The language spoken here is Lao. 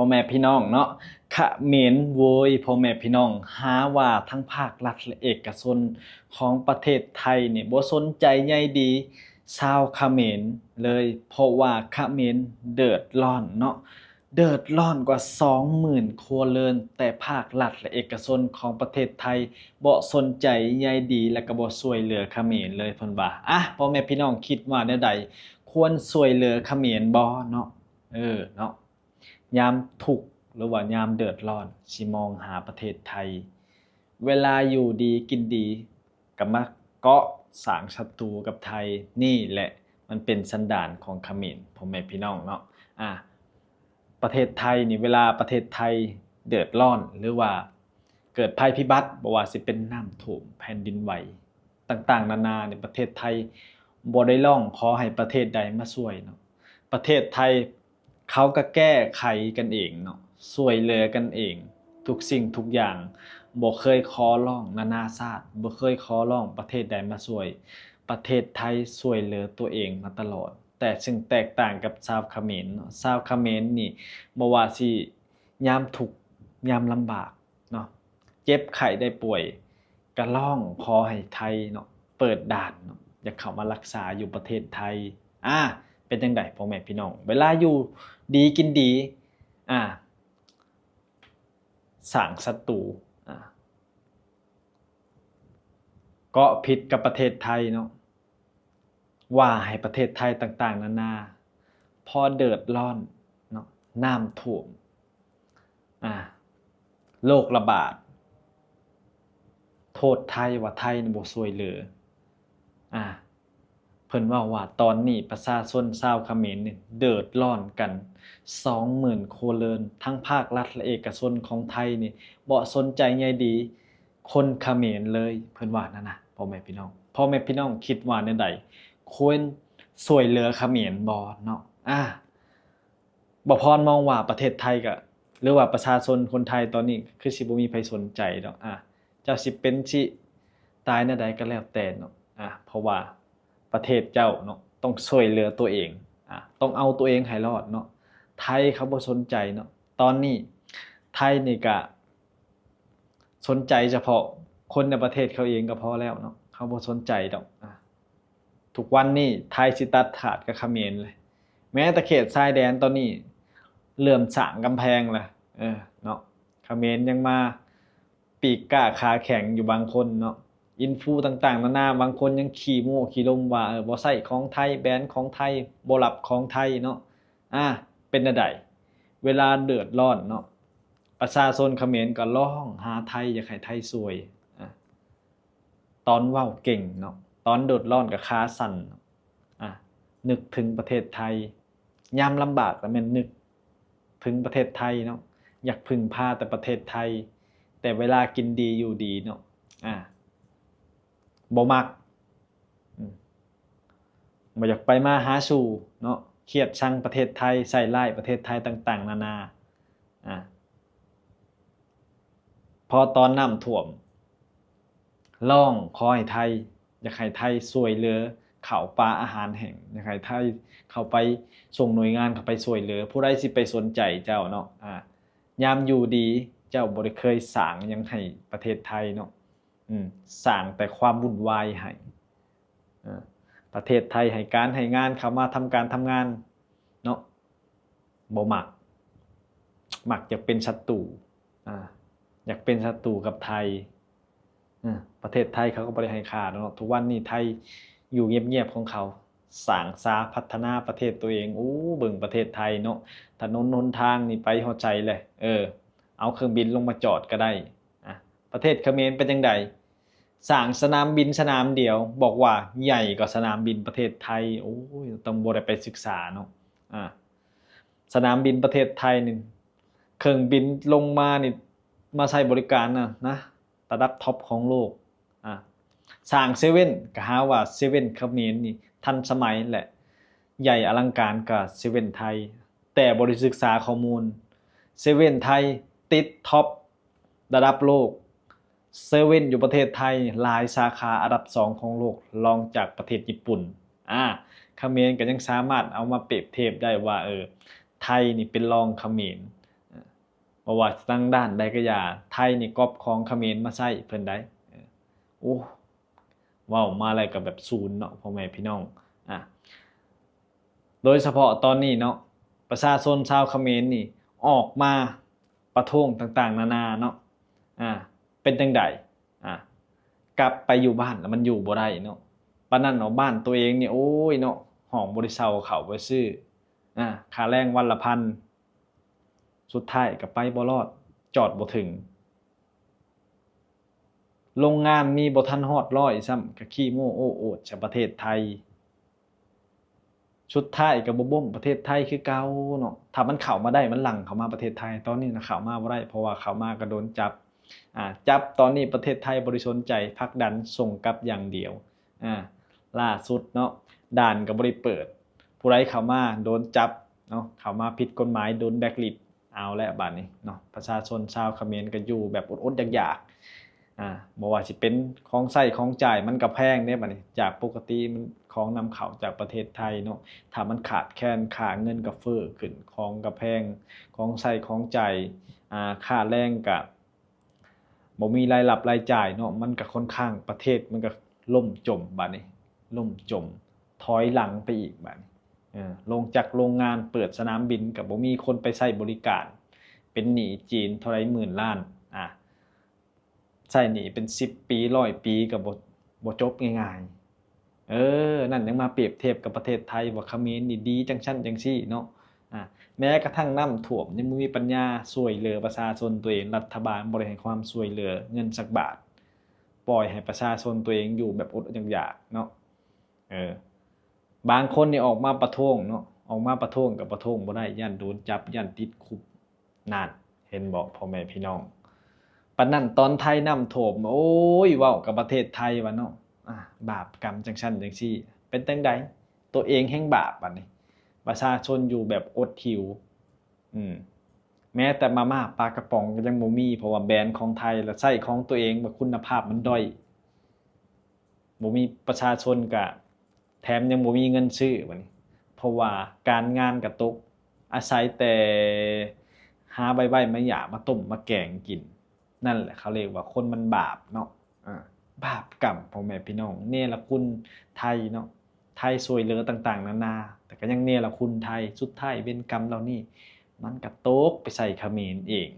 ພໍ່ແມ່ພີ່ນ້ອງເນາະ ຂະເໝນໂວຍ ພໍ່ແມ່ພີ່ນ້ອງ ຫາວ່າທັງພາກລັດ ແລະ ເອກະຊົນຂອງປະເທດໄທນີ້ບໍ່ສົນໃຈໃຍດີຊາວຂະເໝນເລີຍ ເພາະວ່າຂະເໝນເດືອດຮ້ອນເນາະ ເດືອດຮ້ອນກວ່າສອງໝື່ນຄົວເຮືອນ ແຕ່ພາກລັດ ແລະ ເອກະຊົນຂອງປະເທດໄທບໍ່ສົນໃຈໃຍດີ ແລະ ກໍບໍ່ຊ່ວຍເຫຼືອຂະເໝນເລີຍ ເພິ່ນວ່າ. ອະ ພໍ່ແມ່ພີ່ນ້ອງຄິດວ່າແນວໃດ? ຄວນຊ່ວຍເຫຼືອຂະເໝນບໍ່ເນາະ? ເອີ ເນາະ ຍາມທຸກ ຫຼືວ່າຍາມເດືອດຮ້ອນ ຊິມອງຫາປະເທດໄທ ເວລາຢູ່ດີກິນດີ ກໍມາເກາະສ້າງສັດຕູກັບໄທ. ນີ້ແຫຼະ ມັນເປັນສັນດານຂອງຂະເໝນ ພໍ່ແມ່ພີ່ນ້ອງເນາະ. ອາ ປະເທດໄທນີ້ ເວລາປະເທດໄທເດືອດຮ້ອນ ຫຼືວ່າເກີດໄພພິບັດ ບໍ່ວ່າຊິເປັນນ້ຳຖ້ວມ ແຜ່ນດິນໄຫວ ຕ່າງໆນານານີ້ ປະເທດໄທບໍ່ໄດ້ຮ້ອງຂໍໃຫ້ປະເທດໃດມາຊ່ວຍເນາະ. ປະເທດໄທເຂົາກໍແກ້ໄຂກັນເອງເນາະ ຊ່ວຍເຫຼືອກັນເອງ ທຸກສິ່ງທຸກຢ່າງ ບໍ່ເຄີຍຂໍຮ້ອງນານາຊາດ ບໍ່ເຄີຍຂໍຮ້ອງປະເທດໃດມາຊ່ວຍ. ປະເທດໄທຊ່ວຍເຫຼືອຕົວເອງມາຕະຫຼອດ ແຕ່ຊຶ່ງແຕກຕ່າງກັບຊາວຂະເໝນເນາະ ຊາວຂະເໝນນີ້ ບໍ່ວ່າຊິຍາມທຸກ ຍາມລຳບາກເນາະ ເຈັບໄຂ້ໄດ້ປ່ວຍ ກະຮ້ອງຂໍໃຫ້ໄທເນາະ ເປີດດ່ານເນາະ ຢາກເຂົ້າມາລັກສາຢູ່ປະເທດໄທ. ອາ ເປັນຈັ່ງໃດພໍ່ແມ່ພີ່ນ້ອງ? ເວລາຢູ່ດີກິນດີ ອາ ສ້າງສັດຕູ ອາ ເກາະຜິດກັບປະເທດໄທເນາະ ວ່າໃຫ້ປະເທດໄທຕ່າງໆນານາ ພໍເດືອດຮ້ອນເນາະ ນ້ຳຖ້ວມ ອາ ໂລກລະບາດ ໂທດໄທວ່າໄທນີ້ບໍ່ຊ່ວຍເຫຼືອ. ອາ ເພິ່ນເວົ້າວ່າຕອນນີ້ປະຊາຊົນຊາວຂະເໝນນີ້ເດືອດຮ້ອນກັນສອງໝື່ນຄົວເຮືອນ ທັງພາກລັດ ແລະ ເອກະຊົນຂອງໄທນີ້ບໍ່ສົນໃຈໃຍດີຄົນຂະເໝນເລີຍ ເພິ່ນວ່ານັ້ນນະ ພໍ່ແມ່ພີ່ນ້ອງ. ພໍ່ແມ່ພີ່ນ້ອງຄິດວ່າແນວໃດ? ຄວນຊ່ວຍເຫຼືອຂະເໝນບໍ່ເນາະ? ອາ ບ່າວພອນມອງວ່າປະເທດໄທກະ ຫຼືວ່າປະຊາຊົນຄົນໄທຕອນນີ້ ຄືຊິບໍ່ມີໃຜສົນໃຈດອກ. ອາ ເຈົ້າຊິເປັນຊິຕາຍແນວໃດກໍແລ້ວແຕ່ເນາະ ອາ ເພາະວ່າປະເທດເຈົ້າເນາະ ຕ້ອງຊ່ວຍເຫຼືອຕົວເອງ ອາ ຕ້ອງເອົາຕົວເອງໃຫ້ລອດເນາະ. ໄທເຂົາບໍ່ສົນໃຈເນາະ ຕອນນີ້ໄທນີ້ກະ ສົນໃຈສະເພາະຄົນໃນປະເທດເຂົາເອງກໍພໍແລ້ວເນາະ ເຂົາບໍ່ສົນໃຈດອກ. ອາ ທຸກວັນນີ້ໄທຊິຕັດຂາດກັບຂະເໝນເລີຍ ແມ້ແຕ່ເຂດຊາຍແດນຕອນນີ້ເລີ່ມສ້າງກຳແພງແລ້ວ ເອີ ເນາະ ຂະເໝນຍັງມາປີກກ້າຂາແຂງຢູ່ບາງຄົນເນາະ. ອິນຟູຕ່າງໆນານາ ບາງຄົນຍັງຂີ້ໂມ້ຂີ້ລົມວ່າ ເອີ ບໍ່ໃຊ້ຂອງໄທ ແບນຂອງໄທ ບໍ່ຮັບຂອງໄທເນາະ. ອາ ເປັນແນວໃດ? ເວລາເດືອດຮ້ອນເນາະ ປະຊາຊົນຂະເໝນກໍຮ້ອງຫາໄທ ຢາກໃຫ້ໄທຊ່ວຍ. ອາ ຕອນເວົ້າເກັ່ງເນາະ ຕອນເດືອດຮ້ອນກໍຂາສັ່ນເນາະ. ອາ ນຶກເຖິງປະເທດໄທ ຍາມລຳບາກກໍແມ່ນນຶກເຖິງປະເທດໄທເນາະ ຢາກເພິ່ງພາແຕ່ປະເທດໄທ ແຕ່ເວລາກິນດີຢູ່ດີເນາະ ອາ ບໍ່ມັກ ອືມ ບໍ່ຢາກໄປມາຫາສູ່ເນາະ ຄຽດຊັງປະເທດໄທ ໃສ່ຮ້າຍປະເທດໄທຕ່າງໆນານາ. ອາ ພໍຕອນນ້ຳຖ້ວມ ຮ້ອງຂໍໃຫ້ໄທ ຢາກໃຫ້ໄທຊ່ວຍເຫຼືອເຂົ້າປາອາຫານແຫ້ງ ຢາກໃຫ້ໄທເຂົ້າໄປ ສົ່ງໜ່ວຍງານເຂົ້າໄປຊ່ວຍເຫຼືອ. ຜູ້ໃດຊິໄປສົນໃຈເຈົ້າເນາະ? ອາ ຍາມຢູ່ດີ ເຈົ້າບໍ່ໄດ້ເຄີຍສ້າງຫຍັງໃຫ້ປະເທດໄທເນາະ. ອືມ ສ້າງແຕ່ຄວາມວຸ່ນວາຍໃຫ້ ເອີ ປະເທດໄທໃຫ້ການໃຫ້ງານ ເຂົ້າມາທຳການທຳງານເນາະ ບໍ່ມັກ ມັກຢາກເປັນສັດຕູ ອາ ຢາກເປັນສັດຕູກັບໄທ. ເອີ ປະເທດໄທເຂົາກໍບໍ່ໄດ້ໃຫ້ຄ່າດອກເນາະ ທຸກວັນນີ້ໄທຢູ່ງຽບໆຂອງເຂົາ ສ້າງສາພັດທະນາປະເທດຕົວເອງ. ໂອ້ ເບິ່ງປະເທດໄທເນາະ ຖະໜົນຫົນທາງນີ້ໄປຮອດໃສແຫຼະ ເອີ ເອົາເຄື່ອງບິນລົງມາຈອດກໍໄດ້. ອາ ປະເທດຂະເໝນເປັນຈັ່ງໃດ? ສ້າງສະໜາມບິນສະໜາມດຽວ ບອກວ່າໃຫຍ່ກວ່າສະໜາມບິນປະເທດໄທ. ໂອ້ຍ ຕ້ອງບໍ່ໄດ້ໄປສຶກສາເນາະ. ອາ ສະໜາມບິນປະເທດໄທນີ້ ເຄື່ອງບິນລົງມານີ້ ມາໃຊ້ບໍລິການນະ ນະ ລະດັບທັອບຂອງໂລກ. ອາ ສ້າງເຊເວັ່ນ ກໍຫາວ່າເຊເວັ່ນຂະເໝນນີ້ທັນສະໄໝ ແລະ ໃຫຍ່ອະລັງການກວ່າເຊເວັ່ນໄທ ແຕ່ບໍ່ໄດ້ສຶກສາຂໍ້ມູນ. ເຊເວັ່ນໄທຕິດທັອບລະດັບໂລກ. ເຊເວັ່ນຢູ່ປະເທດໄທຫຼາຍສາຂາອັນດັບສອງຂອງໂລກ ລອງຈາກປະເທດຍີ່ປຸ່ນ. ອາ ຂະເໝນກໍຍັງສາມາດເອົາມາປຽບທຽບໄດ້ວ່າ ເອີ ໄທນີ້ເປັນລອງຂະເໝນ. ເອີ ບໍ່ວ່າທາງດ້ານໃດກໍຢ່າ ໄທນີ້ກັອບຂອງຂະເໝນມາໃຊ້ເພິ່ນໄດ໋. ໂອ້ ເວົ້າມາແລ້ວກໍແບບສູນເນາະ ພໍ່ແມ່ພີ່ນ້ອງ. ອາ ໂດຍສະເພາະຕອນນີ້ເນາະ ປະຊາຊົນຊາວຂະເໝນນີ້ອອກມາປະທ້ວງຕ່າງໆນານາເນາະ. ອາ ເປັນຈັ່ງໃດ? ອາ ກັບໄປຢູ່ບ້ານແລ້ວມັນຢູ່ບໍ່ໄດ້ເນາະ. ປານນັ້ນເນາະ ບ້ານໂຕເອງນີ້ ໂອ້ຍເນາະ ຫ້ອງບໍ່ໄດ້ເຊົ່າ ເຂົ້າບໍ່ໄດ້ຊື້. ອາ ຄ່າແຮງວັນລະພັນ ສຸດທ້າຍກໍໄປບໍ່ລອດ ຈອດບໍ່ເຖິງ. ໂລງງານມີບໍ່ທັນຮອດຮ້ອຍຊ້ຳ ກໍຂີ້ໂມ້ໂອ້ອວດໃສ່ປະເທດໄທ. ສຸດທ້າຍກໍບໍ່ບົ່ມປະເທດໄທຄືເກົ່າເນາະ. ຖ້າມັນເຂົ້າມາໄດ້ ມັນຫຼັ່ງເຂົ້າມາປະເທດໄທ. ຕອນນີ້ນະເຂົ້າມາບໍ່ໄດ້ ເພາະວ່າເຂົ້າມາກໍໂດນຈັບ. ອາ ຈັບ ຕອນນີ້ປະເທດໄທບໍ່ໄດ້ສົນໃຈ ຜັກດັນສົ່ງກັບຢ່າງດຽວ. ອາ ລ່າສຸດເນາະ ດ່ານກໍບໍ່ໄດ້ເປີດ ຜູ້ໃດເຂົ້າມາໂດນຈັບເນາະ ເຂົ້າມາຜິດກົດໝາຍໂດນແບລັກລິດ. ເອົາແຫຼະບາດນີ້ເນາະ ປະຊາຊົນຊາວຂະເໝນກໍຢູ່ແບບອົດໆຢາກໆ. ອາ ບໍ່ວ່າຊິເປັນຂອງໃຊ້ຂອງຈ່າຍ ມັນກໍແພງເດ້ບາດນີ້ ຈາກປົກກະຕິມັນຂອງນຳເຂົ້າຈາກປະເທດໄທເນາະ ຖ້າມັນຂາດແຄນ ຄ່າເງິນກໍເຟີ້ຂຶ້ນ ຂອງກໍແພງ ຂອງໃຊ້ຂອງຈ່າຍ ອາ ຄ່າແຮງກໍ ບໍ່ມີລາຍຮັບລາຍຈ່າຍເນາະ ມັນກໍຄ່ອນຂ້າງ ປະເທດມັນກໍລົ້ມຈົມບາດນີ້ ລົ້ມຈົມ ຖອຍຫຼັງໄປອີກບາດນີ້. ເອີ ໂລງຈັກໂລງງານ ເປີດສະໜາມບິນກໍບໍ່ມີຄົນໄປໃຊ້ບໍລິການ ເປັນໜີ້ຈີນເທົ່າໃດໝື່ນລ້ານ. ອາ ໃຊ້ໜີ້ເປັນສິບປີ ຮ້ອຍປີກໍບໍ່ ບໍ່ຈົບງ່າຍໆ. ເອີ ນັ້ນຍັງມາປຽບທຽບກັບປະເທດໄທ ວ່າຂະເໝນນີ້ດີຈັ່ງຊັ້ນຈັ່ງຊີ້ເນາະ. ອາ ແມ້ກະທັ່ງນ້ຳຖ້ວມຍັງບໍ່ມີປັນຍາຊ່ວຍເຫຼືອປະຊາຊົນຕົວເອງ ລັດຖະບານບໍ່ໄດ້ໃຫ້ຄວາມຊ່ວຍເຫຼືອເງິນສັກບາດ ປ່ອຍໃຫ້ປະຊາຊົນຕົວເອງຢູ່ແບບອົດໆຢາກໆເນາະ. ເອີ ບາງຄົນນີ້ອອກມາປະທ້ວງເນາະ ອອກມາປະທ້ວງກໍປະທ້ວງບໍ່ໄດ້ ຢ້ານໂດນຈັບ ຢ້ານຕິດຄຸກ. ນັ້ນ ເຫັນບໍ່ພໍ່ແມ່ພີ່ນ້ອງ? ປານນັ້ນຕອນໄທນ້ຳຖ້ວມ ໂອ້ຍ ເວົ້າກັບປະເທດໄທວ່າເນາະ ອາ ບາບກຳຈັ່ງຊັ້ນຈັ່ງຊີ້ ເປັນຈັ່ງໃດ? ຕົວເອງແຮ່ງບາບບາດນີ້ ປະຊາຊົນຢູ່ແບບອົດຫິວ. ອືມ ແມ້ແຕ່ມາມ່າປາກະປ໋ອງກໍຍັງບໍ່ມີ ເພາະວ່າແບນຂອງໄທ ແລະໃຊ້ຂອງຕົວເອງ ວ່າຄຸນນະພາບມັນດ້ອຍ. ບໍ່ມີ ປະຊາຊົນກະແຖມຍັງບໍ່ມີເງິນຊື້ບາດນີ້ ເພາະວ່າການງານກະຕົກ ອາໄສແຕ່ຫາໃບໄມ້ໃບຫຍ້າມາຕົ້ມມາແກງກິນ. ນັ້ນແຫຼະເຂົາເອີ້ນວ່າຄົນມັນບາບເນາະ ອາ ບາບກຳ ພໍ່ແມ່ພີ່ນ້ອງ ເນລະຄຸນໄທເນາະ. ໄທຊ່ວຍເຫຼືອຕ່າງໆນານາ ແຕ່ກໍຍັງເນລະຄຸນໄທ ສຸດທ້າຍເວນກຳເຫຼົ່ານີ້ມັນກະຕົກໄປໃສ່ຂະເໝນເອງ.